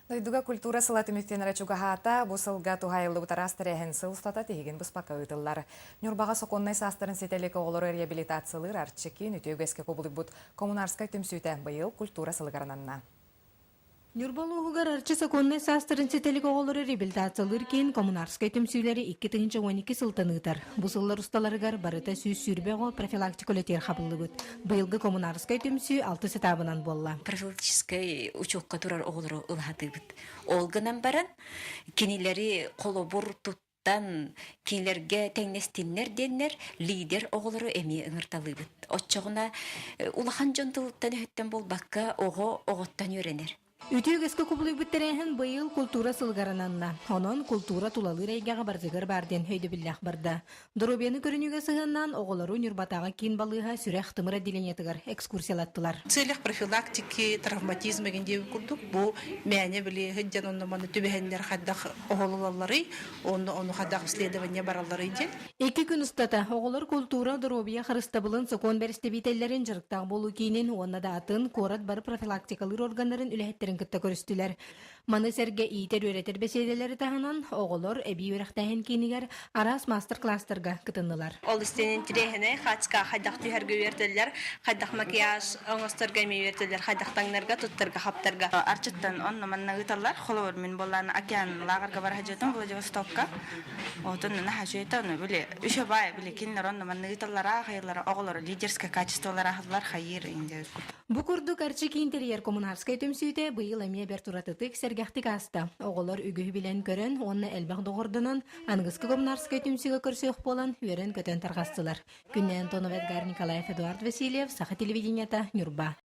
Дойдуга культура сыла түмүктэнэрэ чугаһаата, бу сылга туһаайыллыбыт араас тэрээһин сыл устата тиһигин быспакка ыытыллар. Ньурбаҕа сокуоннай саастарын ситэ илик оҕолору реабилитациялыыр Арчы киин үтүө үгэскэ кубулуйбут Коммунарскай түмсүүтэ быйыл культура сылыгар ананна. Ньурба улууһугар Арчы сокуоннай саастарын ситэ илик оҕолору реабилитациялыыр киин Коммунарскай түмсүүлэри 2012 сылтан ыытар. Бу сыллар усталарыгар барыта 120 оҕо профилактика үлэтигэр хабыллыбыт. Быйылгы Коммунарскай түмсүү алтыс этабынан буолла. Профилактическай учуокка турар оҕолору ылаһатыыбыт. Ол гынан баран, кинилэри холобур туттан, кинилэргэ тэҥнэстиннэр диэннэр лидер оҕолору эмиэ ыҥырталыыбыт. Оччоҕуна улахан дьон тылыттан-өһүттэн буолбакка, оҕо оҕоттон үөрэнэр. Үтүө үгэскэ кубулуйбут тэрээһин быйыл култуура сылыгар ананна. Онон култуура тулалыыр эйгэҕэ барытыгар баар диэн өйдөбүллээх барда. Доруобуйаны көрүнүүгэ сыһыаннаан оҕолору Ньурбатааҕы киин балыыһа сүрэх-тымыр отделениетыгар экскурсиялаттылар. В целях профилактики травматизма диэбит курдук бу мээнэ били сылдьан онно маны түбэһэннэр хайдах оһололалларый, онно ону хайдах исследование баралларый диэн. Икки күн устата оҕолор култуура, доруобуйа харыстабылын сокуон бэрэстэбиитэллэрин дьарыктаах буолуу киинин уонна да атын куорат бары профилактикалыыр органнарын үлэһиттэрин кытта көрүстүлэр. Маны сэргэ иитэр-үөрэтэр бэсиэдэлэри таһынан, оҕолор эбии үөрэхтээһин киинигэр араас маастар-кылаастарга кытыннылар. Ол истин интириэһинэй хаачыска хайдах түһэргэ үөрэтэллэр, хайдах макияж оҥосторго эмиэ үөрэтэллэр, хайдах таҥнарга, туттарга, хаптарга. Арчыттан онно-манна ыыталлар. Холобур, мин буоллаана океан лааҕырга бара сылдьыбытым Владивостокка. Отон наһаа үчүгэй ону били үчүгэй баай били кинилэр онно манна ыыталлара хайыллара оҕолоро лидерское качестволара аһыллар хайыыр инде. Бу курдук Арчы киин тэрийэр Коммунарскай түмсүүтэ быйыл эмиэ бэрт уратытык, сэргэхтик ааста. Оҕолор үгүһү билэн-көрөн уонна элбэх доҕордонон, аныгыскы Коммунарскай түмсүүгэ көрсүөх буолан, үөрэн-көтөн тарҕастылар. Күннэй Антонова, Эдгар Николаев, Эдуард Васильев, Саха телевидениета, Ньурба.